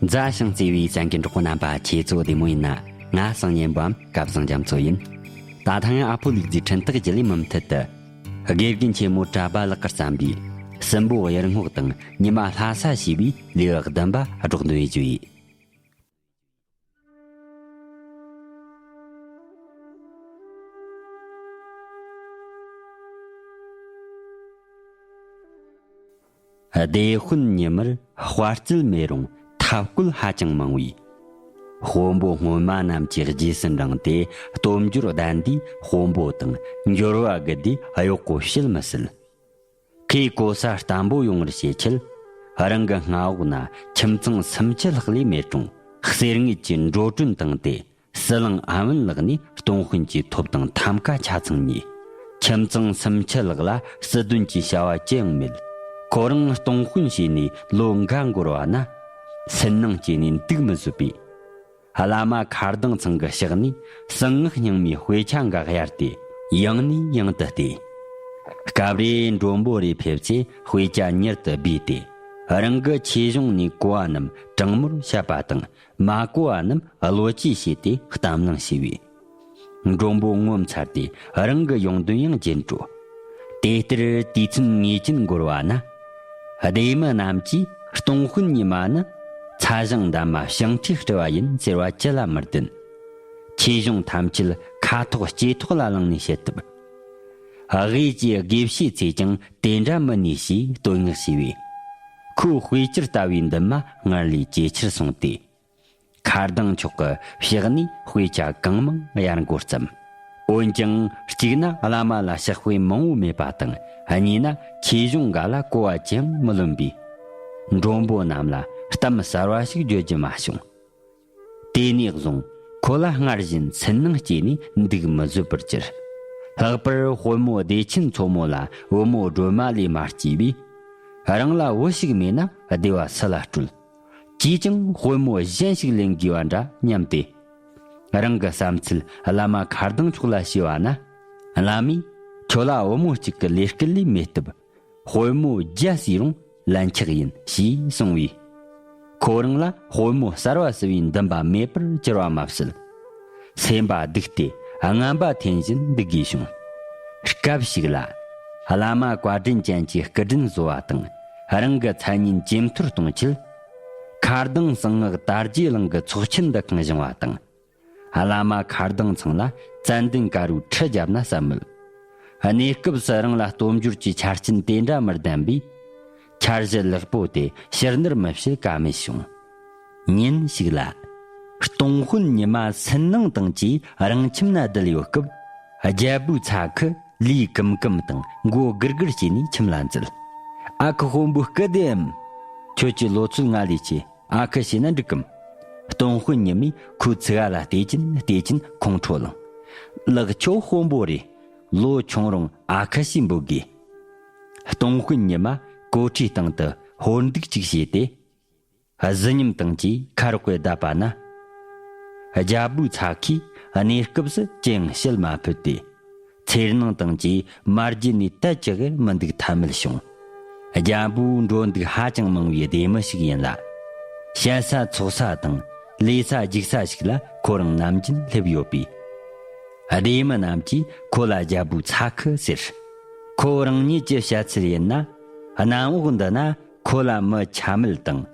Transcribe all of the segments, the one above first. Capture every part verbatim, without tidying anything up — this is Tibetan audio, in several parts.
མཛའ་ཞིང་བརྩེ་བའི་གསན་མཁན་གྲོགས་པོ་རྣམ་པ། ཁྱེད་ཚོ་བདེ་མོ་ཡིན་ན། ང་སང་ཉིན་པའམ་སྐལ་བཟང་རྒྱ་མཚོ་ཡིན། ད་ཐེངས་ཨ་ཕོ་ལུག་རྫིའི་འཕྲིན་སྟེགས་བརྒྱུད་ལས་མུ་མཐུད་དུ། དགེ་རྒན་ཆེན་མོ་གྲྭ་པ་ལགས་ཀྱིས་བརྩམས་པའི་སྲིན་པོ་གཡུ་སྔོག་དང་ཉི་མ་ལྷ་ས་ཞེས་པའི་ལེའུ་བདུན་པ་སྒྲོག་འདོན་ཞུ་ཡིས། སྡེ་དཔོན་ཉི་མར་དཔའ་རྩལ་མེད་རུང་ཐབས་བཀོད་ཧ་ཅང་མང་བས། དཔོན་པོ་སྔོན་མ་རྣམས་ཀྱི་རྗེས་སུ་འབྲངས་ཏེ་སྟོབས་འབྱོར་ལྡན་དུས་དཔོན་པོ་དང་འབྱོར་བ་རྒུད་དུས་གཡོག་པོ་བྱེད་མི་སྲིད། ཁོས་གོ་ས་བརྟན་པོ་ཡོང་བར་བྱེད་ཆེད། རང་གི་མངའ་འོག་ན་ཁྱིམ་ཚང་སུམ་ཅུ་ལྷག་ལས་མེད་རུང་། གསེར་དངུལ་གྱི་འགྲོ་གྲོན་བཏང་སྟེ། ཟི་ལིང་ཨ་བན་ལགས་ནས་སྟོང་དཔོན་གྱི་ཐོབ་ཐང་ཐམ་ཀ་ཆ་ཚང་ཉོས། ཁྱིམ་ཚང་སུམ་ཅུ་ལྷག་ལ་སྲིད་དོན་གྱི་བྱ་བ་ཅི་ཡང་མེད། ཁོ་རང་སྟོང་དཔོན་བྱས་ནས་ལོ་འགའ་འགོར་བ་ན། སུན་སྣང་སྐྱེས་ནས་འདུག་མི་བཟོད་པས། བླ་མ་མཁར་ལྡིང་ཚང་གི་ཕྱག་ནས་གསང་སྔགས་རྙིང་མའི་དཔེ་ཆ་འགའ་གཡར་ཏེ་ཡང་ནས་ཡང་དུ་བལྟས། སྐབས་རེ་མགྲོན་པོ་རེ་ཕེབས་ཚེ་དཔེ་ཆ་མྱུར་དུ་སྦས་ཏེ། རང་གི་ཆོས་གཞུང་ནས་གོ་བ་རྣམས་དྲང་མོར་བཤད་པ་དང་། མ་གོ་བ་རྣམས་བློ་སྐྱེད་བྱས་ཏེ་གཏམ་གླེང་བྱས་པས། མགྲོན་པོ་ངོ་མཚར་ཏེ་རང་གི་ཡོང་དོན་ཡང་བརྗེད་འགྲོ། དེ་ལྟར་དུས་ཚོད་ངེས་ཅན་འགོར་བ་ན། སྡེ་མི་རྣམས་ཀྱིས་སྟོང་དཔོན་ཉི་མ་ནི་ཚ་ཞང་འདབ་མ་ཞིང་ཁྲིས་སྤྲུལ་བ་ཡིན་ཟེར་བ་ཅི་ལ་མི་བདེན། ཆོས་གཞུང་ཐམས་ཅད་ཁ་ཐོག་ལྕེ་ཐོག་ལ་བླངས་ནས་བཤད་ཐུབ། དབུས་ཀྱི་དགེ་བཤེས་ཚོས་ཀྱང་དེ་འདྲ་མིན་ནས་ཞེས་བསྟོད་བསྔགས་བྱས་པས། ཁོའི་དཔེ་སྤྱིར་ལྟ་བུའི་འདུན་མ་སྔར་ལས་ཇེ་ཆེར་སོང་སྟེ། མཁར་ལྡིང་མཆོག་གི་ཕྱག་ནས་དཔེ་ཆ་གང་མང་གཡར་འགོ་བརྩམས། འོན་ཀྱང་གཅིག་ན་བླ་མ་ལ་ཕྱག་དཔེ་མང་བོ་མེད་པ་དང་། གཉིས་ན་ཆོས་གཞུང་འགའ་ལ་གོ་བ་ཅི་ཡང་མི་ལོན་པས། མགྲོན་པོ་རྣམས་ལ་གཏམ་གསར་བ་ཞིག་བརྗོད་རྒྱུ་མ་བྱུང་། དེ་ནས་བཟུང་ཁོ་ལ་སྔར་བཞིན་སུན་སྣང་སྐྱེས་ནས་འདུག་མི་བཟོད་པར་གྱུར། ལྷག་པར་དཔོན་མོ་བདེ་ཆེན་མཚོ་མོ་ལ་བུ་མོ་སྒྲོལ་མ་ལས་མ་སྐྱེས་པས། རང་ལ་བུ་ཞིག་མེད་ན་བདེ་བ་སུ་ལ་སྤྲོད། ཅིས་ཀྱང་དཔོན་མོ་གཞན་ཞིག་ལེན་དགོས་པ་འདྲ་སྙམ་སྟེ། རང་གི་བསམ་ཚུལ་བླ་མ་མཁར་ལྡིང་མཆོག་ལ་ཞུས་པ་ན། བླ་མས་ཁྱོད་ལ་བུ་མོ་གཅིག་གི་ལས་སྐལ་ལས་མེད་སྟབས། དཔོན་མོ་བརྒྱ་བསུས་རུང་ལན་ཆགས་ཡིན་ཞེས་གསུངས་པས། ཁོ་རང་ལ་དཔོན་མོ་གསར་བ་བསུ་བའི་འདུན་པ་མེད་པར་གྱུར་པ་མ་ཟད། སེམས་པ་སྡུག་སྟེ་རྔམ་པ་འཐེན་བཞིན་འདུག་དགོས་བྱུང་། སྐབས་ཤིག་ལ། བླ་མ་བཀའ་དྲིན་ཅན་གྱི་སྐུ་དྲིན་གཟོ་བ་དང་། རང་གི་མཚན་སྙན་ཇེ་མཐོར་གཏོང་ཆེད། མཁར་ལྡིང་གསང་སྔགས་དར་རྒྱས་གླིང་གི་ཚོགས་ཆེན་འདུ་ཁང་བཞེངས་པ་དང་། བླ་མ་མཁར་ལྡིང་ཚང་ལ་ཙན་དན་དཀར་པོའི་ཁྲི་བརྒྱབ་ན་བསམ་མོད། གནས་སྐབས་སུ་རང་ལ་སྟོབས་འབྱོར་གྱི་ཆ་རྐྱེན་དེ་འདྲ་མི་ལྡན་པས། འཆར་གཞི་ལེགས་པོ་དེ་ཕྱིར་ནུར་མི་བྱེད་ཀ་མེད་བྱུང་། ཉིན་ཞིག་ལ། སྟོང་དཔོན་ཉི་མ་སུན་སྣང་དང་བཅས་རང་ཁྱིམ་ན་བསྡད་ཡོད་སྐབས། རྒྱལ་པོའི་ཚ་ཁུ་ལུས་ཀུམ་ཀུམ་དང་མགོ་སྒུར་སྒུར་བྱས་ནས་ཁྱིམ་ལ་འཛུལ། ཨ་ཁུ་དཔོན་པོ་སྐུ་བདེ་འམ། ཁྱོད་ཀྱི་ལོ་ཚོད་ང་ལས་ཆེ། ཨ་ཁུ་བྱས་ན་འགྲིག་གམ། སྟོང་དཔོན་ཉི་མས་ཁོའི་ཚིག་ཨ་ལ་བལྟས་ཀྱིན་བལྟས་ཀྱིན་ཁོང་ཁྲོ་ལངས། ལགས་ཁྱོད་དཔོན་པོ་རེད། ལོ་ཆུང་རུང་ཨ་ཁུ་ཞེས་འབོད་དགོས། སྟོང་དཔོན་ཉི་མ་གོ་ཁྲིའི་སྟེང་དུ་ཧོར་འདུག་ཅིག་བྱས་ཏེ། གཟི་ཉམས་དང་བཅས་ཁ་རོག་གེ་བསྡད་པ་ན། རྒྱལ་པོའི་ཚ་ཁུས་གནས་སྐབས་སུ་ཅི་ཡང་བཤད་མ་ཕོད་དེ། འཚེར་སྣང་དང་བཅས་མ་བརྗེད་ནས་དལ་གྱི་ཝེར་མི་འདུག་ཐབས་མེད་བྱུང་། རྒྱལ་པོ་འགྲོ་འདུག་ཧ་ཅང་མང་བའི་སྡེ་མི་ཞིག་ཡིན་ལ། བཤད་ས་ཚོགས་ས་དང་ལས་ས་རྒྱུག་ས་ཞིག་ལ་ཁོ་རང་ནམ་རྒྱུན་སླེབས་ཡོད་པས། སྡེ་མི་རྣམས་ཀྱིས་ཁོ་ལ་རྒྱལ་པོའི་ཚ་ཁུ་ཟེར། ཁོ་རང་ཉིད་ཀྱི་བཤད་ཚུལ་ཡིན་ན། གནམ་འོག་འདི་ན་ཁོ་ལ་མི་ཆ་མེད་དང་།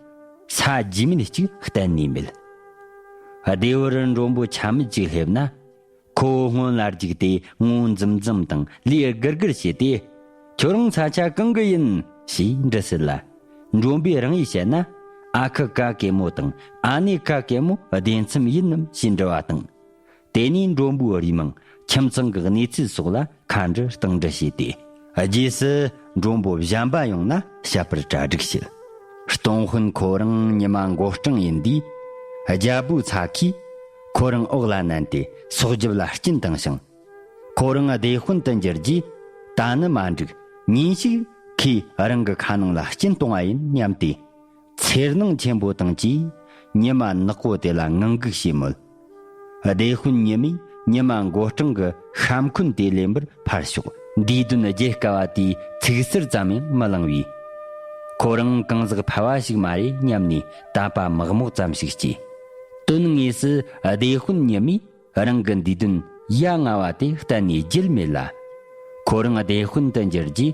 ས་རྒྱུས་མེད་ཅིག་གཏན་ནས་མེད། སྡེ་བར་མགྲོན་པོ་ཆ་མེད་ཅིག་སླེབས་ན། ཁོ་བོ་སྔོན་ལ་རྒྱུག་སྟེ་ངོ་འཛུམ་འཛུམ་དང་ལུས་སྒུར་སྒུར་བྱས་ཏེ། ཁྱོད་རང་ས་ཆ་གང་གི་ཡིན་ཞེས་འདྲི་སྲིད་ལ། མགྲོན་པོས་རང་ཡིས་བཤད་ན། ཨ་ཁུ་ག་གེ་མོ་དང་ཨ་ནེ་ག་གེ་མོ་སྡེ་མཚམས་ཡིན་ནམ་ཞེས་འདྲི་བ་དང་། དེ་ནས་མགྲོན་པོའི་རུས་མིང་ཁྱིམ་ཚང་གི་གནས་ཚུལ་སོགས་ལ་ཁ་འདྲི་གཏིང་འདྲི་བྱས་ཏེ། རྗེས་སུ་མགྲོན་པོ་གཞན་པ་ཡོང་ན་བཤད་པར་གྲ་སྒྲིག་བྱེད། སྟོང་དཔོན་ཁོ་རང་ཉི་མ་མགོ་སྐྲང་ཡིན་དུས། རྒྱལ་པོའི་ཚ་ཁུས་ཁོ་རང་འོག་ལ་མནན་ཏེ་སྲོག་རྒྱབ་ལ་སྐྱིན་བཏང་ཞིང་། ཁོ་རང་སྡེ་དཔོན་དུ་འགྱུར་རྗེས་ད་ནི་མ་འགྲིག། ཉིན་ཞིག་ཁོས་རང་གི་ཁ་ནང་ལ་སྐྱིན་གཏོང་བ་ཡིན་སྙམ་སྟེ། འཚེར་སྣང་ཆེན་པོ་དང་བཅས་ཉི་མ་ནག་པོ་དེ་ལ་ངང་སྒུག་བྱས་མོད། སྡེ་དཔོན་ཉི་མས་ཉི་མ་མགོ་སྐྲང་གི་ཤ་འཁོན་དེ་ལེན་པར་ཕར་ཞོག། འདིའི་དོན་བརྗེད་དཀའ་བ་དེའི་ཚིག་ཟུར་ཙམ་ཡང་མི་བླངས་པས། ཁོ་རང་གང་ཟག་ཕལ་བ་ཞིག་མ་རེད་སྙམ་ནས་དད་པ་མག་མོག་ཙམ་ཞིག་སྐྱེས། དོན་དངོས་སུ་སྡེ་དཔོན་ཉི་མས་རང་གི་འདས་དོན་ཡ་ང་བ་དེ་གཏན་ནས་བརྗེད་མེད་ལ། ཁོ་རང་སྡེ་དཔོན་དུ་འགྱུར་རྗེས།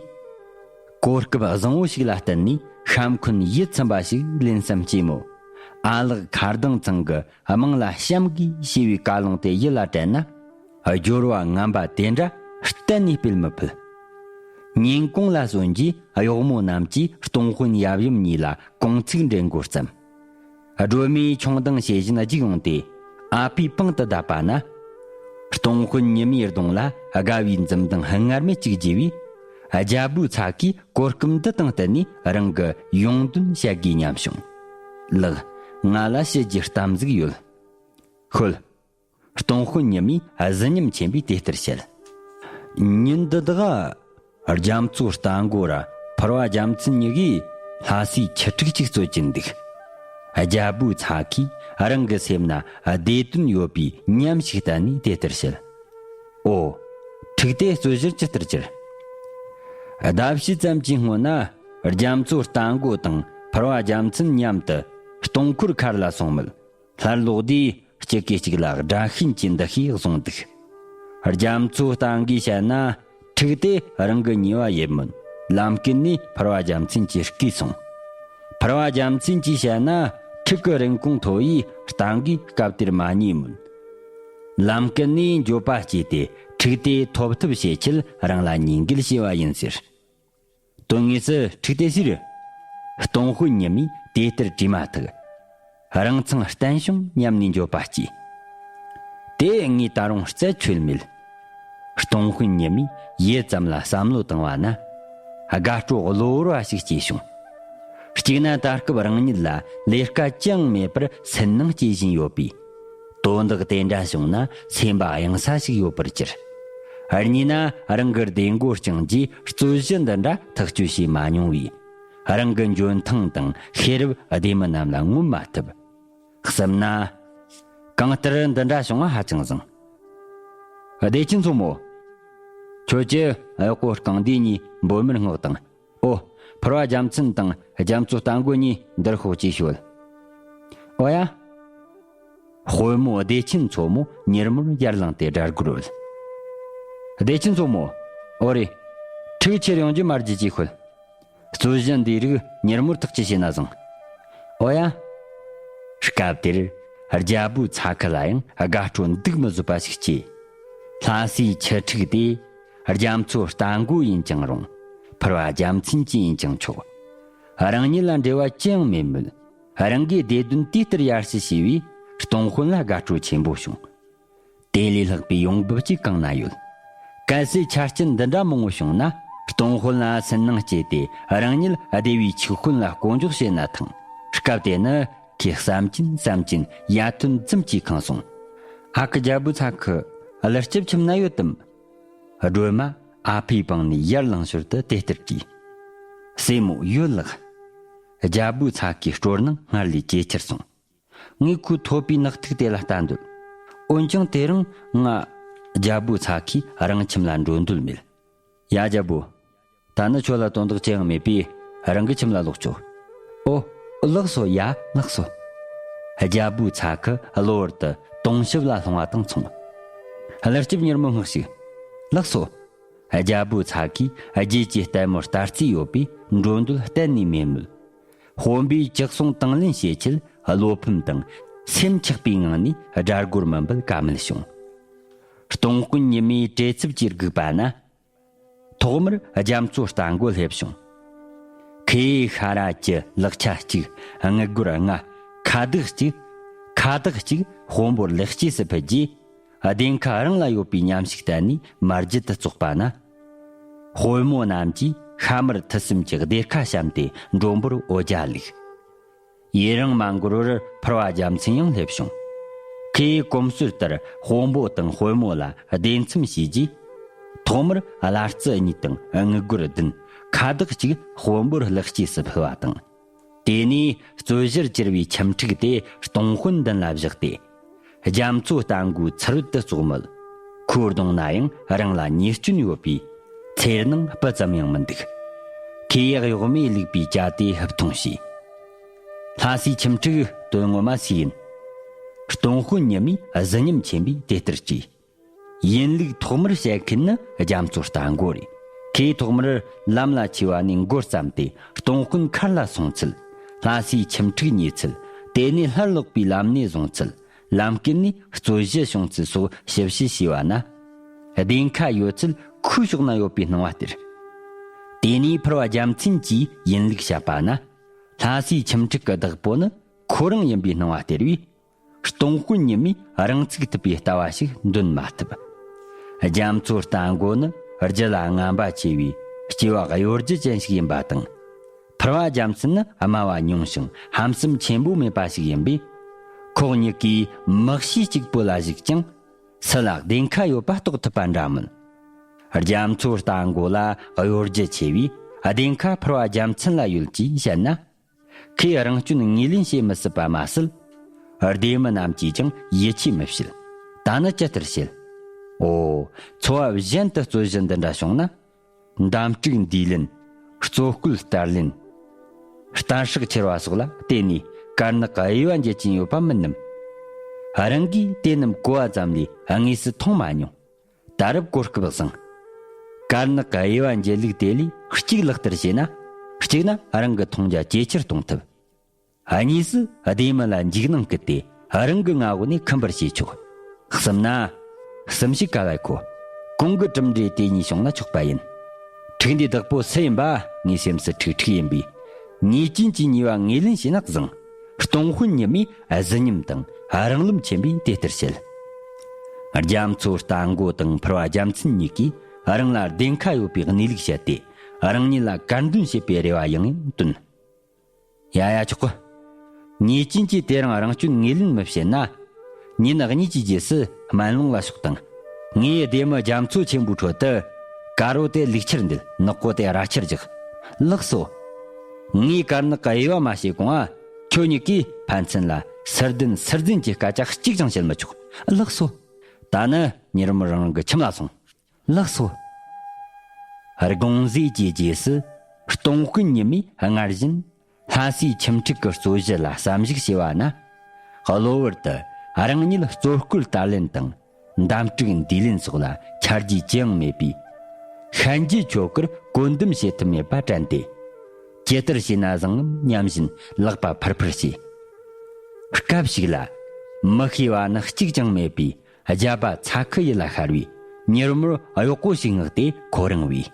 གོ་སྐབས་བཟང་བོ་ཞིག་ལ་བརྟེན་ནས་ཤ་འཁོན་ཡིད་ཚིམ་པ་ཞིག་ལེན་བསམ་སྐྱེས་མོད། ཨ་ལགས་མཁར་ལྡིང་ཚང་གི་དམངས་ལ་བྱམས་དགོས་ཞེས་པའི་བཀའ་ལུང་དེ་ཡིད་ལ་དྲན་ན། སྦྱོར་བ་ངན་པ་དེ་འདྲ་གཏན་ནས་སྤེལ་མི་ཕོད། ཉིན་གུང་ལ་སོན་རྗེས་གཡོག་མོ་རྣམས་ཀྱིས་སྟོང་དཔོན་ཡབ་ཡུམ་གཉིས་ལ་གུང་ཚིགས་འདྲེན་འགོ་བརྩམས། སྒྲོལ་མས་ཆུང་མདངས་བྱེད་བཞིན་རྒྱུག་ཡོང་སྟེ་ཨ་ཕའི་པང་དུ་བརྡབས་པ་ན། སྟོང་དཔོན་ཉི་མའི་གདོང་ལ་དགའ་བའི་འཛུམ་མདངས་སྔར་མེད་ཅིག་རྒྱས་པས། རྒྱལ་པོའི་ཚ་གིས་གོ་སྐབས་འདི་དང་བསྟུན་ནས་རང་གི་ཡོང་དོན་བཤད་དགོས་སྙམ་བྱུང་། ལགས། ང་ལ་བཤད་རྒྱུའི་གཏམ་ཟིག་ཡོད། ཤོད། སྟོང་དཔོན་ཉི་མས་གཟི་ཉམས་ཆེན་པོས་དེ་ལྟར་བཤད། ཉིན་འདི་དག་རྒྱ་མཚོ་རྟ་མགོ་ར་ཕུར་བ་རྒྱལ་མཚན་གཉིས་ཀས་ལྷ་སའི་ཁྱི་ཕྲུག་ཅིག་རྩོད་ཀྱིན་འདུག་རྒྱལ་པོའི་ཚ་གིས་རང་གི་སེམས་ན་བདེ་དོན་ཡོད་པའི་ཉམས་ཤིག་བསྟན་ནས་དེ་ལྟར་བཤད། ཨོ། ཕྲུག་དེ་རྩོད་གཞིར་ཇི་ལྟར་གྱུར། ཟླ་ཕྱེད་ཙམ་གྱི་སྔོན་ན་རྒྱ་མཚོ་རྟ་མགོ་དང་ཕུར་བ་རྒྱལ་མཚན་མཉམ་དུ་སྟོང་འཁོར་མཁར་ལ་སོང་མོད། སླར་ལོག་དུས་གཅིག་གིས་གཅིག་ལ་དགྲ་ཤན་གྱི་འདུ་ཤེས་བཟུང་འདུག་རྒྱ་མཚོ་རྟ་མགོས་བཤད་ན། ཕྲུག་དེ་རང་གི་ཉེས་པ་ཡིན་མོད། ལམ་ཀུན་ནས་ཕུར་བ་རྒྱལ་མཚན་གྱིས་བརྐུས་སོང་། ཕུར་བ་རྒྱལ་མཚན་གྱིས་བཤད་ན། ཕྲུག་གི་རིན་གོང་མཐོ་བས་རྟ་མགོས་སྐབས་དེར་མ་ཉེས་མོད། ལམ་ཀུན་ནས་འགྱོད་པ་སྐྱེས་ཏེ་ཕྲུག་དེ་ཐོབ་ཐབས་བྱེད་ཆེད་རང་ལ་ཉེས་འགེལ་བྱས་པ་ཡིན་ཟེར། དོན་དངོས་སུ་ཕྲུག་དེ་སུ་རེད། སྟོང་དཔོན་ཉི་མས་དེ་ལྟར་དྲིས་མ་ཐག་རང་མཚང་བསྟན་བྱུང་སྙམ་ནས་འགྱོད་པ་སྐྱེས། དེ་ངས་ད་རུང་རྩད་ཆོད་མེད། སྟོང་དཔོན་ཉི་མས་ཡུད་ཙམ་ལ་བསམ་བློ་བཏང་བ་ན། དགའ་སྤྲོ་གློ་བུར་བ་ཞིག་སྐྱེས་བྱུང་། གཅིག་ན་ད་སྐབས་རང་ཉིད་ལ་ལས་ཀ་ཅི་ཡང་མེད་པར་སུན་སྣང་སྐྱེ་བཞིན་ཡོད་པས། དོན་དག་དེ་འདྲ་བྱུང་ན་སེམས་པ་གཡེང་ས་ཞིག་ཡོད་པར་གྱུར། གཉིས་ན་རང་གི་བདེ་མགོ་བཅིངས་རྗེས་རྩོད་གཞི་འདི་འདྲ་ཐག་གཅོད་བྱས་མ་མྱོང་བས། རང་གི་འཇོན་ཐང་དང་ཤེས་རབ་སྡེ་མི་རྣམས་ལ་ངོམ་མ་ཐུབ། གསུམ་ན། གང་ལྟར་འདི་འདྲ་བྱུང་བ་ཧ་ཅང་བཟང་། བདེ་ཆེན་མཚོ་མོ། ཁྱོད་ཀྱིས་གཡོག་པོ་རྐང་བདེ་གཉིས་འབོད་མིར་མངགས་དང་། ཨོ། ཕུར་བ་རྒྱལ་མཚན་དང་རྒྱ་མཚོ་རྟ་མགོ་གཉིས་འདིར་ཤོག་ཅེས་ཤོད། ཨོ་ཡ། དཔོན་མོ་བདེ་ཆེན་མཚོ་མོ་མྱུར་མོར་ཡར་ལངས་ཏེ་སྒྲ་སྒོར་བུད། བདེ་ཆེན་མཚོ་མོ། ཨོ་རེད། ཕྲུག་ཁྱེར་ཡོང་རྒྱུ་མ་བརྗེད་ཅེས་ཤོད། རྩོད་གཞི་འདིའི་རིགས་མྱུར་མོར་ཐག་གཅོད་བྱས་ན་བཟང་། ཨོ་ཡ། སྐབས་དེར་རྒྱལ་པོའི་ཚ་ཁུ་ལ་ཡང་དགའ་སྤྲོ་འདུག་མི་བཟོད་པ་ཞིག་སྐྱེས། ལྷ་སའི་ཁྱི་ཕྲུག་དེ་རྒྱ་མཚོ་རྟ་མགོ་ཡིན་ཀྱང་རུང་། ཕུར་བ་རྒྱལ་མཚན་གྱི་ཡིན་ཀྱང་ཆོག་རང་ཉིད་ལ་འབྲེལ་བ་ཅི་ཡང་མེད་མོད། རང་གིས་བདེ་དོན་དེ་ལྟར་ཡར་ཞུ་བྱས་པས་སྟོང་དཔོན་ལ་དགའ་སྤྲོ་ཆེན་པོ་བྱུང་། དེ་ལས་ལྷག་པའི་ཡོང་འབབ་ཅིག་གང་ན་ཡོད། གལ་སྲིད་ཆ་རྐྱེན་འདི་འདྲ་མང་བོ་བྱུང་ན། སྟོང་དཔོན་ལ་སུན་སྣང་སྐྱེས་ཏེ་རང་ཉིད་སྡེ་བའི་ཆིག་དཔོན་ལ་སྐོང་འཇོག་བྱེད་ན་ཐང་། སྐབས་དེ་ནི་ཁོས་བསམ་གྱིན་བསམ་གྱིན་ཡ་ཐོན་ཙམ་གྱིས་ཁེངས་སོང་། ཨ་ཁུ་རྒྱལ་པོའི་ཚ་ཁུ། ཀླུ་སྐྱིབས་ཁྱིམ་ན་ཡོད་དམ། སྒྲོལ་མ་ཨ་ཕའི་པང་ནས་ཡར་ལངས་ཞོར་དུ་དེ་ལྟར་དྲིས། སྲས་མོ་ཡོད་ལགས། རྒྱལ་པོའི་ཚ་ཁུའི་སྤྲོ་སྣང་སྔར་ལས་ཇེ་ཆེར་སོང་། ངས་ཁོའི་ཐོད་པའི་ནག་ཐིག་དེ་ལ་ལྟ་འདོད། འོན་ཀྱང་དེ་རིང་ང་རྒྱལ་པོའི་ཚ་ཁུས་རང་ཁྱིམ་ལ་འགྲོ་འདོད་མེད། ཡ་རྒྱལ་པོ། ད་ནི་ཁྱོད་ལ་དོན་དག་ཅི་ཡང་མེད་པས་རང་གི་ཁྱིམ་ལ་ལོག་ཆོག་ཨོ། ལགས་སོ། ཡ། ལགས་སོ། རྒྱལ་པོའི་ཚ་ཁུ་གློ་བུར་དུ་དུང་ཞབས་ལ་ལྷུང་བ་དང་མཚུངས། ཀླུ་སྐྱིབས་མྱུར་མོར་བསྔགས་ཤིག་ལགས་སོ། རྒྱལ་པོའི་ཚ་ཁུས་རྗེས་ཀྱི་ལྟད་མོར་ལྟ་རྩིས་ཡོད་པས་འགྲོ་འདོད་གཏན་ནས་མེད་མོད། དཔོན་པོས་ཇག་སོང་དང་ལེན་བྱེད་ཆེད་བློ་ཕམ་དང་སེམས་ཆགས་པའི་ངང་ནས་སྒྲ་སྒོར་མི་འབུད་ཀ་མེད་བྱུང་། སྟོང་དཔོན་ཉི་མའི་བྲེལ་འཚུབ་ཀྱིས་སྒུག་པ་ན། ཐོག་མར་རྒྱ་མཚོ་རྟ་མགོ་སླེབས་བྱུང་། ཁོས་ཤ་ར་གྱི་ལག་ཆ་གཅིག་དངུལ་སྒོར་ལྔ། ཁ་བཏགས་གཅིག་ཁ་བཏགས་གཅིག་དཔོན་པོར་ལེགས་སྐྱེས་སུ་ཕུལ་རྗེས། སྡེ་ཁག་རང་ལ་ཡོད་པའི་མཉམ་ཞུགས་བསྟན་ནས་མར་རྒྱུད་དུ་བཙོག་པ་ན། དཔོན་མོ་རྣམས་ཀྱིས་ཤ་མར་ཐུད་གསུམ་གྱི་སྡེར་ཁ་བཤམས་ཏེ་མགྲོན་པོར་འོ་བརྒྱལ་ལུགས། ཡུན་རིང་མ་འགོར་བར་ཕུར་བ་རྒྱལ་མཚན་ཡང་སླེབས་བྱུང་། ཁོས་གོམས་སྲོལ་ལྟར་དཔོན་པོ་དང་དཔོན་མོ་ལ་བདེ་མཚམས་བྱས་རྗེས། ཐོག་མར་བླ་རྩི་གཉིས་དང་དངུལ་སྒོར་བདུན། ཁ་བཏགས་གཅིག་དཔོན་པོར་ལེགས་སྐྱེས་སུ་ཕུལ་བ་དང་། དེ་ནས་རྩོད་གཞིར་གྱུར་བའི་ཁྱིམ་ཕྲུག་དེ་སྟོང་དཔོན་མདུན་ལ་བཞག་སྟེ། རྒྱ་མཚོ་རྟ་མགོའི་ཚུར་རོལ་དུ་བཙོག་མོད། ཁོའི་གདོང་ན་ཡང་རང་ལ་ཉེས་སྐྱོན་ཡོད་པས་འཚེར་སྣང་སྤུ་ཙམ་ཡང་མི་འདུག་ཁོས་གཡོག་མོས་བླུགས་པའི་ཇ་དེ་ཧུབ་འཐུང་བྱས། ལྷ་སའི་ཁྱིམ་ཕྲུག་དོན་ངོ་མ་སུ་ཡིན། སྟོང་དཔོན་ཉི་མས་གཟི་ཉམས་ཆེན་པོས་དེ་ལྟར་དྲིས། ཡིན་ལུགས་ཐོག་མར་བཤད་མཁན་ནི་རྒྱ་མཚོ་རྟ་མགོ་རེད། ཁོས་ཐོག་མར་ལམ་ལ་ཆས་པ་ནས་མགོ་བརྩམས་ཏེ་སྟོང་དཔོན་མཁར་ལ་སོང་ཚུལ། ལྷ་སའི་ཁྱིམ་ཕྲུག་རྙེད་ཚུལ། དེ་ནས་སླར་ལོག་པའི་ལམ་སྣེ་བཟུང་ཚུལ། ལམ་དཀྱིལ་ནས་རྩོད་གཞི་བྱུང་ཚུལ་སོགས་ཞིབ་བཤད་བྱས་པ་ན། བདེན་ཁ་ཡོད་ཚུལ་ཁོའི་ཕྱོགས་ན་ཡོད་པའི་སྣང་བ་སྟེར། དེ་ནས་ཕུར་བ་རྒྱལ་མཚན་གྱིས་ཡིན་ལུགས་བཤད་པ་ན། ལྷ་སའི་ཁྱིམ་ཕྲུག་གི་བདག་པོ་ནི་ཁོ་རང་ཡིན་པའི་སྣང་བ་སྟེར་བས། སྟོང་དཔོན་ཉི་མས་རང་ཚུགས་ཐུབ་པའི་ལྟ་བ་ཞིག་འདོན་མ་ཐུབ། རྒྱ་མཚོ་རྟ་མགོ་ནི་རྒྱུད་ལ་ངན་པ་ཆེ་བའི་སྐྱེ་བ་གཡོ་སྒྱུ་ཅན་ཞིག་ཡིན་པ་དང་། ཕུར་བ་རྒྱལ་མཚན་ནི་སྨྲ་བ་ཉུང་ཞིང་ཧམ་སེམས་ཆེན་པོ་མེད་པ་ཞིག་ཡིན་པས། ཁོ་གཉིས་ཀས་མི་གཤིས་གཅིག་པུ་ལ་གཞིགས་ཀྱང་། སུ་ལ་བདེན་ཁ་ཡོད་པ་རྟོགས་ཐུབ་པ་འདྲ་མིན། རྒྱ་མཚོ་རྟ་མགོ་ལ་གཡོ་སྒྱུ་ཆེ་བས་བདེན་ཁ་ཕུར་བ་རྒྱལ་མཚན་ལ་ཡོད་ཅེས་བཤད་ན། ཁོས་རང་སྐྱོན་ངོས་ལེན་བྱེད་མི་སྲིད་པ་མ་ཟད། སྡེ་མི་རྣམས་ཀྱིས་ཀྱང་ཡིད་ཆེས་མི་བྱེད། ད་ནི་ཇི་ལྟར་བྱེད། ཨོ། འཚོ་བ་གཞན་དུ་རྩོད་གཞི་འདི་འདྲ་བྱུང་ན། འདམ་སྤྲུགས་འདུས་ལེན། རྩོད་བསྐུལ་བསྟར་ལེན། གཏར་ཧྲག་ཁྱེར་བ་སོགས་ལ་བརྟེན་ནས་དཀར་ནག་གཡས་པ་འགྱེད་ཀྱིན་ཡོད་པ་མིན་ནམ། རང་གིས་དེ་རྣམས་གོ་བ་ཙམ་ལས་དངོས་སུ་མཐོང་མ་མྱོང་། ད་རུང་གོ་སྐབས་བཟང་། དཀར་ནག་གཡས་པ་འགྱེད་ལུགས་དེ་ལས་གཅིག་ལག་བསྟར་བྱས་ན། གཅིག་ན་རང་གི་མཐོང་རྒྱ་ཇེ་ཆེར་གཏོང་ཐུབ། གཉིས་སུ་སྡེ་མི་ལ་འཇིགས་སྣང་བསྐུལ་ཏེ་རང་གི་མངའ་འོག་ནས་ཁུམ་པར་བྱེད་ཆོག། གསུམ་ན། གསུམ་བཞི་ག་བའི་ཁོ། གོང་གི་གྲུབ་འབྲས་དེ་གཉིས་བྱུང་ན་ཆོག་པ་ཡིན། ཕྲུག་འདིའི་བདག་པོ་སུ་ཡིན་པ་ངའི་སེམས་སུ་ཁྲིག་ཁྲིག་ཡིན་པས། ཉེས་ཅན་གྱི་ཉེས་པ་ངོས་ལེན་བྱས་ན་བཟང་། སྟོང་དཔོན་ཉི་མས་གཟི་ཉམས་དང་རང་རློམ་ཆེན་པོས་དེ་ལྟར་བཤད། རྒྱ་མཚོ་རྟ་མགོ་དང་ཕུར་བ་རྒྱལ་མཚན་གཉིས་ཀས་རང་ལ་བདེན་ཁ་ཡོད་པའི་གནས་ལུགས་བཤད་དེ། རང་ཉིད་ལ་དཀར་འདོན་བྱེད་པའི་རེ་བ་ཡང་ཡང་བཏོན། ཡ་ཡ་ཆོག་གི། ཉེས་ཅན་གྱིས་དེ་རིང་རང་སྐྱོན་ངོས་ལེན་མི་བྱེད་ན། ཉིན་གཉིས་ཀྱི་རྗེས་སུ་སྨན་ལུང་ལ་ཤོག་དང་། ངས་སྡེ་མི་རྒྱ་མཚོ་ཆེན་པོའི་ཁྲོད་དུ། དཀར་པོ་དེ་ལུག་ཁྱེར་འདེད། ནག་པོ་དེ་རྭ་ཁྱེར་རྒྱག། ལགས་སོ། ངས་དཀར་ནག་གི་དབྱེ་བ་མ་ཕྱེ་གོང་ང་། ཁྱོད་གཉིས་ཀས་ཕན་ཚུན་ལ་སུར་འདོན་སུར་འཛིན་གྱི་སྐད་ཆ་གཅིག་ཀྱང་བཤད་མི་ཆོག། ལགས་སོ། ད་ནི་ཉིན་རུམ་རང་རང་གི་ཁྱིམ་ལ་སོང་། ལགས་སོ། དགོངས་ཟས་ཀྱི་རྗེས་སུ་སྟོང་དཔོན་ཉི་མས་སྔར་བཞིན་ལྷ་སའི་ཁྱིམ་ཕྲུག་གི་རྩོད་གཞི་ལ་བསམ་གཞིག་བྱས་པ་ན། གློ་བུར་དུ་རང་ཉིད་རྩོད་བསྐུལ་བསྟར་ལེན་དང་འདམ་སྤྲུགས་འདུས་ལེན་སོགས་ལ་ཆ་རྒྱུས་ཅི་ཡང་མེད་པས། ཤན་རྒྱུད་ཆོ་གར་བཀོད་འདོམས་བྱེད་ཐུབ་མེད་པ་དྲན་ཏེ། ཇི་ལྟར་བྱས་ན་བཟང་ངམ་སྙམ་བཞིན་ལག་པ་འཕུར་འཕུར་བྱས། སྐབས་ཤིག་ལ། མི་ཤེས་པ་ནི་གཅིག་ཀྱང་མེད་པའི་རྒྱལ་པོ་ཚ་ཁུ་ཡིད་ལ་ཤར་བས། མྱུར་མོར་གཡོག་པོ་ཞིག་མངགས་ཏེ་ཁོ་རང་བོས།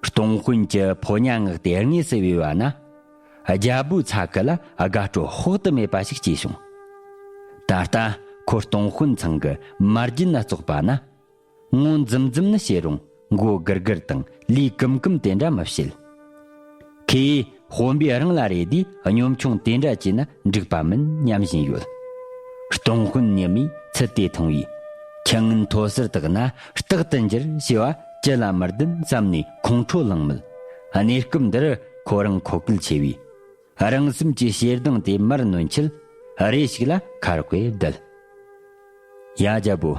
སྟོང་དཔོན་གྱི་ཕོ་ཉ་མངགས་ཏེ་དངོས་སུ་བོས་པ་ན། རྒྱལ་པོ་ཚ་ཁུ་ལ་དགའ་སྤྲོ་དཔག་ཏུ་མེད་པ་ཞིག་སྐྱེས་བྱུང་། ད་ལྟ་ཁོ་སྟོང་དཔོན་ཚང་གི་མ་རྒྱུད་ན་གཏོགས་པ་ན། ངོ་འཛུམ་འཛུམ་ནི་བྱེད་རུང་མགོ་སྒུར་སྒུར་དང་ལུས་ཀུམ་ཀུམ་དེ་འདྲ་མི་བྱེད། ཁོས་དཔོན་པོས་རང་ལ་རེ་དུས་སྙོམ་ཆུང་དེ་འདྲ་བྱས་ན་འགྲིག་པ་མིན་སྙམ་བཞིན་ཡོད། སྟོང་དཔོན་ཉི་མས་ཚུལ་དེ་མཐོང་བས། ཁྱི་ངན་མཐོ་སར་བཏགས་ན་རྟག་ཏུ་འགྱུར་ཞེས་པ་ཅི་ལ་མི་ལྡན་བསམ་ནས་ཁོང་ཁྲོ་ལངས་མོད། གནས་སྐབས་འདིར་ཁོ་རང་མཁོ་གལ་ཆེ་བས། རང་སེམས་ཀྱི་ཞེ་སྡང་དེ་མར་ནོན་ཆེད་རེ་ཞིག་ལ་ཁ་རོག་གེ་བསྡད། ཡ་རྒྱལ་པོ།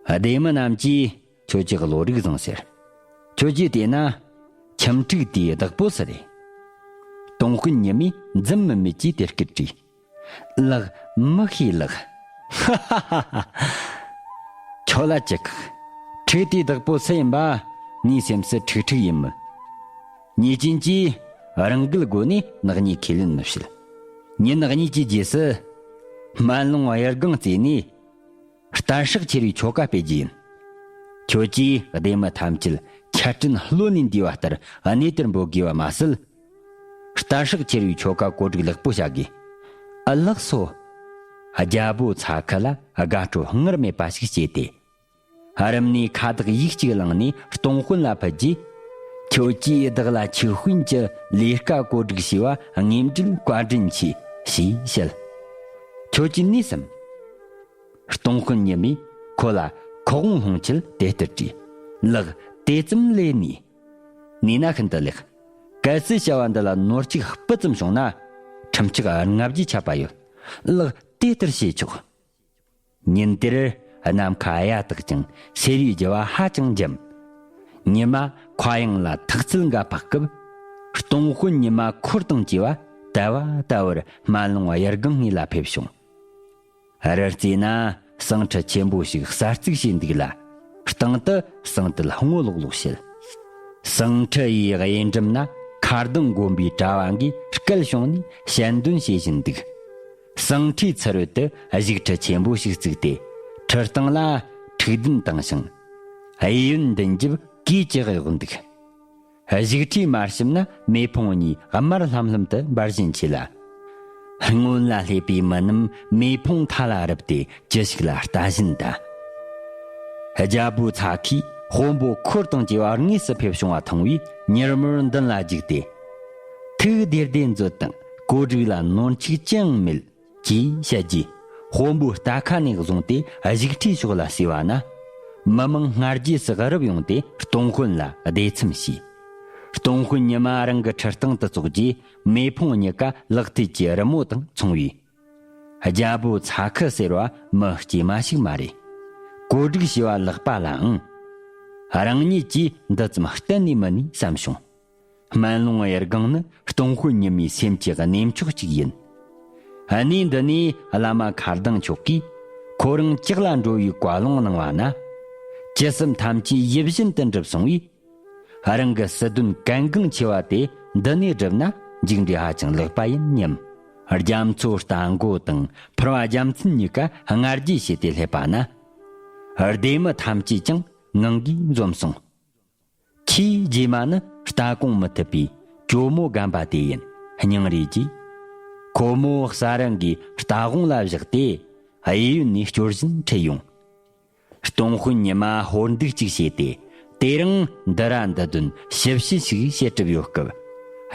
སྡེ་མི་རྣམས་ཀྱིས་ཁྱོད་ཀྱི་བློ་རིག་བཟང་ཟེར། ཁྱོད་ཀྱིས་བལྟས་ན། ཁྱིམ་ཕྲུག་དེའི་བདག་པོ་སུ་རེད། སྟོང་དཔོན་ཉི་མས་འཛུམ་དམུལ་དམུལ་གྱིས་དེ་སྐད་དྲིས། ལགས། མི་ཤེས་ལགས། ཧ་ཧ་ཧ་ཧ། ཁྱོད་ལ་ཅི་ཁག། ཕྲུག་དེའི་བདག་པོ་སུ་ཡིན་པ་ངའི་སེམས་སུ་ཁྲིག་ཁྲིག་ཡིན་མོད། ཉེས་ཅན་གྱིས་རང་འགུལ་སྒོ་ནས་ནག་ཉེས་ཁས་ལེན་མི་བྱེད། ཉིན་ནག་ཉེས་ཀྱི་རྗེས་སུ། སྨན་ལུང་གཡུ་སྒང་བརྩིས་ནས། གཏར་ཧྲག་ཁྱེར་བའི་ཆོ་ག་སྤེལ་རྒྱུ་ཡིན། ཁྱོད་ཀྱིས་སྡེ་མི་ཐམས་ཅད་ཆར་སྤྲིན་ལྷོད་ནས་འདུས་པ་ལྟར་གནས་དེར་འབོད་དགོས་པ་མ་ཟད། གཏར་ཧྲག་ཁྱེར་བའི་ཆོ་ག་གོ་སྒྲིག་ལེགས་པོ་བྱ་དགོས། ཨ། ལགས་སོ། རྒྱལ་པོ་ཚ་ཁུ་ལ་དགའ་སྤྲོ་སྔར་མེད་པ་ཞིག་སྐྱེས་ཏེ། རུམ་ནས་ཁ་བཏགས་ཡིག་གཅིག་བླངས་ནས་སྟོང་དཔོན་ལ་ཕུལ་རྗེས། ཁྱོད་ཀྱིས་བདག་ལ་ཆོས་དཔོན་གྱི་ལས་ཀ་གོ་སྒྲིག་བྱས་པ་དངོས་འབྲེལ་བཀའ་དྲིན་ཆེ་ཞེས་བཤད། ཁྱོད་ཀྱིས་ནུས་སམ། སྟོང་དཔོན་ཉི་མས་ཁོ་ལ་ཁོག་དབང་སློང་ཆེད་དེ་ལྟར་དྲིས། ལགས། དེ་ཙམ་ལས་ནུས། ནུས་ན་ཤིན་ཏུ་ལེགས། གལ་སྲིད་བྱ་བ་འདི་ལ་ནོར་འཁྲུལ་སྤུ་ཙམ་བྱུང་ན། ཁྲིམས་ཆད་ལྔ་བརྒྱ་ཆད་པ་ཡོད། ལགས། དེ་ལྟར་བྱེད་ཆོག། ཉིན་དེར་ནམ་མཁའ་གཡའ་དག་ཅིང་སེར་བའི་རྒྱུ་བ་ཧ་ཅང་འཇམ། ཉི་མ་མཁའ་དབྱིངས་ལ་ཐག་ཚིལ་འགའ་འཕགས་སྐབས། སྟོང་དཔོན་ཉི་མ་འཁོར་དང་བཅས་པ་དལ་བ་དལ་བུར་སྨན་ལུང་དབྱར་སྒང་ངོས་ལ་ཕེབས་བྱུང་། རི་རྩེ་ན་ཟངས་ཁྲི་ཆེན་པོ་ཞིག་གསར་བརྩིགས་བྱས་འདུག་ལ། སྟེང་དུ་ཟངས་དུད་སྔོ་ལོག་ལོག་བྱེད། ཟངས་ཁྲི་ཡི་གཡས་འགྲམ་ན་མཁར་ལྡིང་དགོན་པའི་གྲྭ་བ་འགས་སྐད་བྱུང་ནས་ཞལ་འདོན་བྱེད་བཞིན་འདུག། ཟངས་ཁྲིའི་ཚུ་རོལ་དུ་བཞུགས་ཁྲི་ཆེན་པོ་ཞིག་བརྩིགས་ཏེ། ཁྲི་སྟེང་ལ་ཁྲི་གདན་བཏིང་ཞིང་། གཡས་གཡོན་མདུན་རྒྱབ་གུས་ཀྱིས་གཡོགས་འདུག། བཞུགས་ཁྲིའི་མར་ཞིབ་ན་མེ་ཕུང་གཉིས་དམར་ལྷམ་ལྷམ་དུ་འབར་བཞིན་མཆིས་ལ། སྔོན་ལ་སླེབས་པའི་མི་རྣམས་མེ་ཕུང་མཐའ་ལ་རུབ་སྟེ་ཅི་ཞིག་ལ་ལྟ་བཞིན་གདའ། རྒྱལ་པོ་ཚྭ་ཁས་དཔོན་པོ་འཁོར་དང་བཅས་པ་དངོས་སུ་ཕེབས་བྱུང་བ་མཐོང་བས། མྱུར་མོར་མདུན་ལ་བརྒྱུགས་ཏེ། ཐུགས་བདེ་བདེ་མཛོད་དང་། གོ་སྒྲིག་ལ་ནོར་འཆུག་ཅི་ཡང་མེད། ཅེས་བཤད་རྗེས། དཔོན་པོའི་རྟ་ཁ་ནས་བཟུང་སྟེ་བཞུགས་ཁྲིའི་ཕྱོགས་ལ་བསུས་པ་ན། མི་མང་སྔ་རྗེས་སུ་རུབ་ཡོང་སྟེ་སྟོང་དཔོན་ལ་བདེ་འཚམས་ཞུས། སྟོང་དཔོན་ཉི་མ་རང་གི་ཁྲི་སྟེང་དུ་ཙོག་རྗེས་མེ་ཕུང་གཉིས་ཀ་ལག་མཐིལ་གྱི་རི་མོ་དང་མཚུངས་པས། རྒྱལ་པོ་ཚྭ་ཁས་ཟེར་བ་མི་སྐྱེས་མ་ཞིག་མ་རེད། གོ་སྒྲིག་བྱས་པ་ལག་པ་ལའང་། རང་ཉིད་ཀྱིས་འདི་ཙམ་གཏན་ནས་མིན་ནས་བསམ་བྱུང་། སྨན་ལུང་དབྱར་སྒང་ནི་སྟོང་དཔོན་ཉི་མའི་སེམས་ཀྱི་གནས་མཆོག་ཅིག་ཡིན། གནས་འདི་ནས་བླ་མ་མཁའ་ལྡིང་མཆོག་གིས་ཁོ་རང་ལྕགས་ལ་འགྲོ་བའི་བཀའ་ལུང་གནང་བ་ན། ཅི་བསམ་ཐམས་ཅད་ཡིད་བཞིན་དུ་འགྲུབ་སོང་བས། རང་གི་སྲིད་དོན་གལ་འགངས་ཆེ་བ་དེ་འདི་ནས་བསྒྲུབས་ན་མཇུག་འབྲས་ཧ་ཅང་ལེགས་པ་ཡིན་སྙམ། རྒྱ་མཚོ་རྟ་མགོ་དང་ཕུར་བ་རྒྱལ་མཚན་གཉིས་ཀ་སྔ་རྗེས་བྱས་ཏེ་སླེབས་པ་ན། སྡེ་མི་ཐམས་ཅད་ཀྱང་ངང་གིས་འཛོམས་སོང་། ཆེས་རྗེས་མ་ནི་རྟ་གོང་མི་ཐུབ་པའི་ཇོ་མོ་རྒན་པ་དེ་ཡིན་སྙིང་རེ་རྗེ། ཁོ་མོ་ས་ར་གི་རྟ་གོང་ལ་བཞག་སྟེ་གཡས་གཡོན་ནས་སྐྱོར་བཞིན་ཁྲིད་ཡོང་། སྟོང་དཔོན་ཉི་མ་ཧོར་འདུག་ཅིག་བྱས་ཏེ། དེ་རིང་འདི་ར་འདི་དོན་ཞིབ་བཤེར་ཞིག་བྱེད་གྲབས་ཡོད་སྐབས།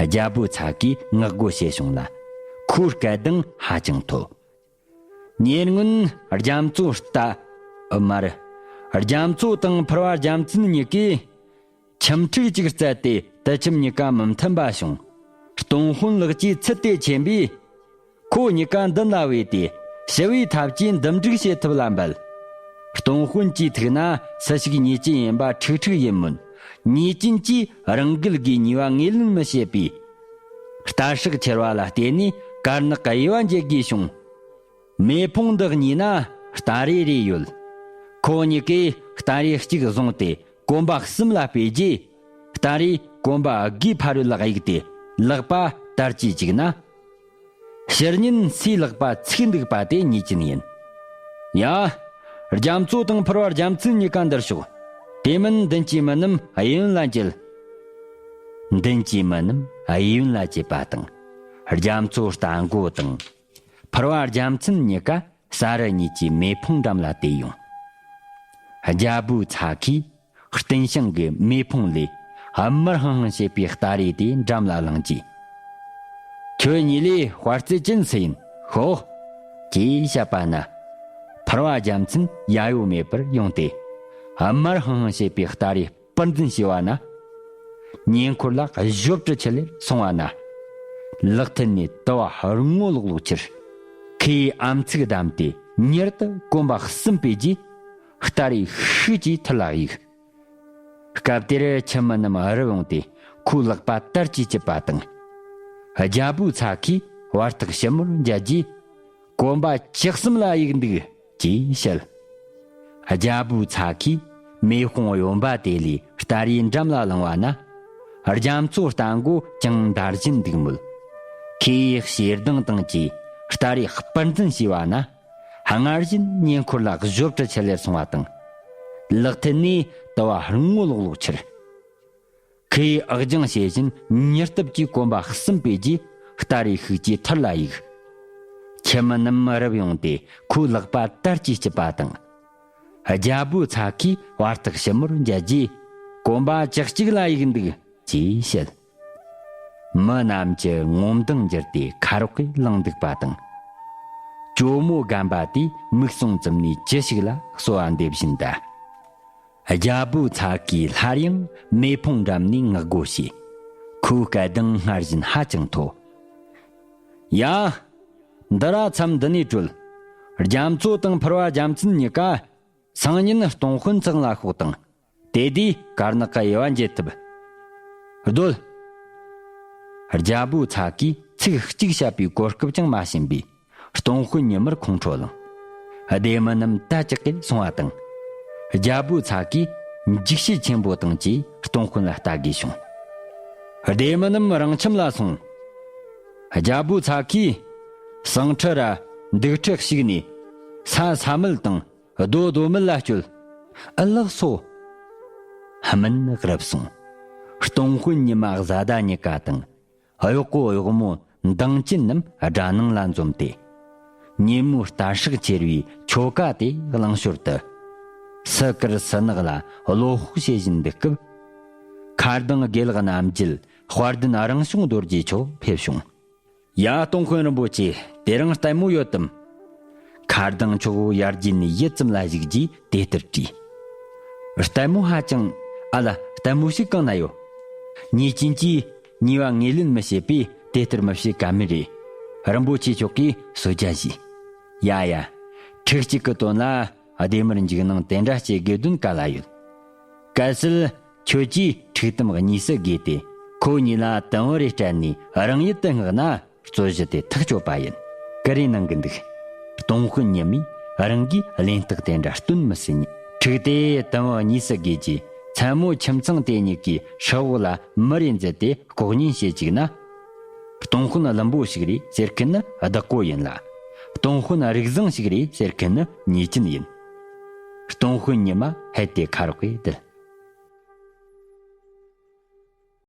རྒྱལ་པོ་ཚྭ་ཁས་ངག་སྒོ་བྱས་བྱུང་ལ། ཁོའི་སྐད་གདངས་ཧ་ཅང་མཐོ། ཉེ་སྔོན་རྒྱ་མཚོ་རྟ། མར། རྒྱ་མཚོ་དང་ཕུར་བ་རྒྱལ་མཚན་གཉིས་ཀས་ཁྱིམ་འཁྲུག་ཅིག་བསྩལ་ཏེ་དུད་ཁྱིམ་གཉིས་ཀ་མི་མཐུན་པ་བྱུང་། སྟོང་དཔོན་ལགས་ཀྱིས་ཚུལ་དེ་མཁྱེན་པས། ཁོ་གཉིས་ཀ་མདུན་ལ་བོས་ཏེ་ཞི་བའི་ཐབས་ཀྱིས་འདུམ་འགྲིག་བྱེད་ཐབས་ལ་འབད། སྟོང་དཔོན་གྱི་ཐུགས་ན་སུ་ཞིག་ཉེས་ཅན་ཡིན་པ་ཁྲིག་ཁྲིག་ཡིན་མོད། ཉེས་ཅན་གྱིས་རང་འགུལ་གྱིས་ཉེས་པ་ངོས་ལེན་མི་བྱེད་པས། རྟ་ཧྲག་འཁྱེར་བ་ལ་བརྟེན་ནས་དཀར་ནག་གི་དབྱེ་བ་འབྱེད་དགོས་བྱུང་། མེ་ཕུང་འདི་གཉིས་ན་རྟ་རེ་རེ་ཡོད། ཁོ་གཉིས་ཀས་རྟ་རེ་གཅིག་བཟུང་སྟེ་གོམ་པ་གསུམ་ལ་སྤོས་རྗེས། རྟ་རེ་གོམ་པ་དགུའི་ཕ་རོལ་ལ་གཡུགས་ཏེ་ལག་པ་དར་གྱིས་བཅུག་ན། ཕྱིར་ཉིན་སའི་ལག་པ་ཚིག་འདུག་པ་དེ་ཉེས་ཅན་ཡིན། ཡ། རྒྱ་མཚོ་དང་ཕུར་བ་རྒྱལ་མཚན་གཉིས་ཀ་འདིར་ཤོག། དེ་མིན་མདུན་གྱི་མི་རྣམས་གཡས་གཡོན་ལ་འགྱེལ། མདུན་གྱི་མི་རྣམས་གཡས་གཡོན་ལ་འགྱེལ་བ་དང་། རྒྱ་མཚོ་རྟ་མགོ་དང་། ཕུར་བ་རྒྱལ་མཚན་གཉིས་ཀ་ས་རུ་གཉིས་ཀྱི་མེ་ཕུང་འགྲམ་ལ་བསྡད་ཡོང་། རྒྱལ་པོའི་ཚྭ་ཁས་སྟེང་ཤང་གི་མེ་ཕུང་ལས་དམར་ཧང་ཧང་བྱེད་པའི་རྟ་རེ་དེ་འགྲམ་ལ་བླངས་རྗེས། ཁྱོད་གཉིས་ལས་དཔའ་རྩལ་ཅན་སུ་ཡིན་ཤོག། ཅེས་བཤད་པ་ན། ཕུར་བ་རྒྱལ་མཚན་ཡ་ཡོ་མེད་པར་ཡོང་སྟེ། དམར་ཧང་ཧང་བྱེད་པའི་རྟ་རེ་སྤུར་འཛིན་བྱས་པ་ན། ཉེ་འཁོར་ལ་གཞོབ་ཏུ་ཆི་ལེར་སོང་བ་ན། ལག་མཐིལ་ནས་དུ་བ་སྔོ་ལོག་ལོག་ཁྱེར། ཁོས་ཨམ་ཚིག་བསྡམས་ཏེ་མྱུར་དུ་གོམ་པ་གསུམ་སྤོས་རྗེས། རྟ་རེ་ཤུགས་ཀྱིས་ཐུར་ལ་གཡུགས། སྐབས་དེར་ཁྱིམ་མི་རྣམས་རུབ་ཡོང་སྟེ་ཁོའི་ལག་པ་དར་གྱིས་བཅིབས་པ་དང་། རྒྱལ་པོའི་ཚྭ་ཁས་བར་ཐག་ཞིབ་མོར་མཇལ་རྗེས། གོམ་པ་བཅུ་གསུམ་ལ་གཡུགས་འདུག་ཅེས་བཤད། རྒྱལ་པོའི་ཚྭ་ཁས་མེ་ཕུང་གཡོན་པ་དེ་ལས་རྟ་རེའི་འགྲམ་ལ་བླངས་པ་ན། རྒྱ་མཚོ་རྟ་མགོ་ཅུང་འདར་བཞིན་འདུག་མོད། ཁོས་ཞེ་སྡང་དང་བཅས་རྟ་རེ་སྤུར་འཛིན་བྱས་པ་ན། སྔར་བཞིན་ཉེ་འཁོར་ལ་གཞོབ་ཏུ་ཆི་ལེར་སོང་བ་དང་། ལག་མཐིལ་ནས་དུ་བ་སྔོ་ལོག་ལོག་ཁྱེར། ཁོས་ཨག་རྒྱང་བྱེད་བཞིན་མྱུར་སྟབས་ཀྱིས་གོམ་པ་གསུམ་སྤོས་རྗེས་རྟ་རེ་ཤུགས་ཀྱིས་ཐུར་ལ་གཡུགས། ཁྱིམ་མི་རྣམས་རུབ་ཡོང་སྟེ་ཁོའི་ལག་པ་དར་གྱིས་བཅིབས་པ་དང་། རྒྱལ་པོའི་ཚྭ་ཁས་བར་ཐག་ཞིབ་མོར་མཇལ་རྗེས། གོམ་པ་བཅུ་གཅིག་ལ་གཡུགས་འདུག་ཅེས་བཤད། མི་རྣམས་ཀྱི་ངོ་མདངས་འགྱུར་ཏེ་ཁ་རོག་གིས་ལངས་འདུག་པ་དང་། ཇོ་མོ་རྒན་པ་དེས་མིག་ཟུང་བཙུམས་ནས་ཅི་ཞིག་ལ་གསོལ་བ་འདེབས་བཞིན་གདའ། རྒྱལ་པོའི་ཚྭ་ཁས་སླར་ཡང་མེ་ཕུང་འགྲམ་ནས་ངག་སྒོ་བྱས། ཁོའི་སྐད་གདངས་སྔར་བཞིན་ཧ་ཅང་མཐོ། ཡ། འདི་ར་མཚམས་འདི་ནས་གྲོལ། རྒྱ་མཚོ་དང་ཕུར་བ་རྒྱལ་མཚན་གཉིས་ཀ་སང་ཉིན་སྟོང་དཔོན་ཚང་ལ་ཤོག་དང་། དེ་དུས་དཀར་ནག་གི་དབྱེ་བ་འབྱེད་ཐུབ། སྡོད། རྒྱལ་པོ་ཚ་ཁིས་ཚིག་གཅིག་བཤད་པའི་གོ་སྐབས་ཀྱང་མ་བྱིན་པས། སྟོང་དཔོན་ཉི་མར་ཁོང་ཁྲོ་ལངས། སྡེ་མི་རྣམས་ད་ཅི་སྐད་སོང་བ་དང་། རྒྱལ་པོ་ཚ་ཁིས་འཇིགས་བྱེད་ཆེན་པོ་དང་བཅས་སྟོང་དཔོན་ལ་ལྟ་དགོས་བྱུང་། སྡེ་མི་རྣམས་རང་ཁྱིམ་ལ་སོང་། རྒྱལ་པོ་ཚ་ཁིས་ཟངས་ཁྲི་ར་འདུག་ཁྲི་བཤིག་ནས། ས་ས་མལ་དང་རྡོ་རྡོ་མལ་ལ་བསྐྱོད། ཨ་ལགས་སོ། སྨན་རབ་སོང་། སྟོང་དཔོན་ཉི་མ་བཟའ་ཟླ་གཉིས་ཀ་དང་། གཡོག་པོ་གཡོག་མོ་འདང་ཅན་རྣམས་དགྲ་ནང་ལ་འཛོམས་ཏེ། ཉིན་མོའི་ལྟ་ཧྲག་ཆེར་བའི་ཆོ་ག་དེ་གླེང་ཞོར་དུ། སུ་དཀར་སུ་ནག་ལ་བློ་དཔོག་བྱེད་བཞིན་འདུག་སྐབས། མཁར་ལྡིང་དགེ་ལེགས་རྣམ་རྒྱལ་དཔལ་ལྡན་རང་བྱུང་རྡོ་རྗེ་མཆོག་ཕེབས་བྱུང་། ཡ། སྟོང་དཔོན་རིན་པོ་ཆེ། དེ་རིང་ལྟད་མོ་ཡོད་དམ། མཁར་ལྡིང་མཆོག་ཡར་རྒྱུད་ནས་ཡུད་ཙམ་ལ་བཞུགས་རྗེས་དེ་ལྟར་དྲིས། ལྟད་མོ་ཧ་ཅང་། ཨ་ལ། ལྟད་མོ་ཞིག་གང་ན་ཡོད། ཉེས་ཅན་གྱིས་ཉེས་པ་ངོས་ལེན་མི་བྱེད་པས་དེ་ལྟར་མི་བྱེད་ཀ་མེད་རེད། རིན་པོ་ཆེ་མཆོག་གིས་གསོལ་ཇ་བཞེས། ཡ་ཡ། ཁྲིག་གཅིག་གི་དོན་ལ་སྡེ་མིར་འཇིགས་སྣང་དེ་འདྲ་སྐྱེ་དགོས་དོན་ག་ལ་ཡོད། གལ་སྲིད་ཁྱོད་ཀྱིས་ཁྲིག་དམ་གཉིས་སུ་བགོས་ཏེ། ཁོ་གཉིས་ལ་དུམ་བུ་རེ་སྤྲད་ནས་རང་ཡུལ་དུ་མངགས་ན། རྩོད་གཞི་དེ་ཐག་གཅོད་པ་ཡིན། ཀུ་རེ་གནང་གི་འདུག་སྟོང་དཔོན་ཉི་མས་རང་གིས་གླེན་རྟགས་དེ་འདྲ་སྟོན་མི་སྲིད་ཉིན། ཁྲིག་དེ་དུམ་བུ་གཉིས་སུ་བགོས་རྗེས། མཚན་མོ་ཁྱིམ་ཚང་དེ་གཉིས་ཀྱི་ཧྲག་འོག་ལ་མི་རེ་འཛུལ་ཏེ་ལྐོག་ཉན་བྱེད་བཅུག་ན། སྟོང་དཔོན་བླུན་པོ་ཞིག་རེད་ཟེར་མཁན་ནི་བདག་པོ་ཡིན་ལ། སྟོང་དཔོན་རིག་བཟང་ཞིག་རེད་ཟེར་མཁན་ནི་ཉེས་ཅན་ཡིན། སྟོང་དཔོན་ཉི་མ་ཧད་དེ་ཁ་རོག་གིས་བསྡད།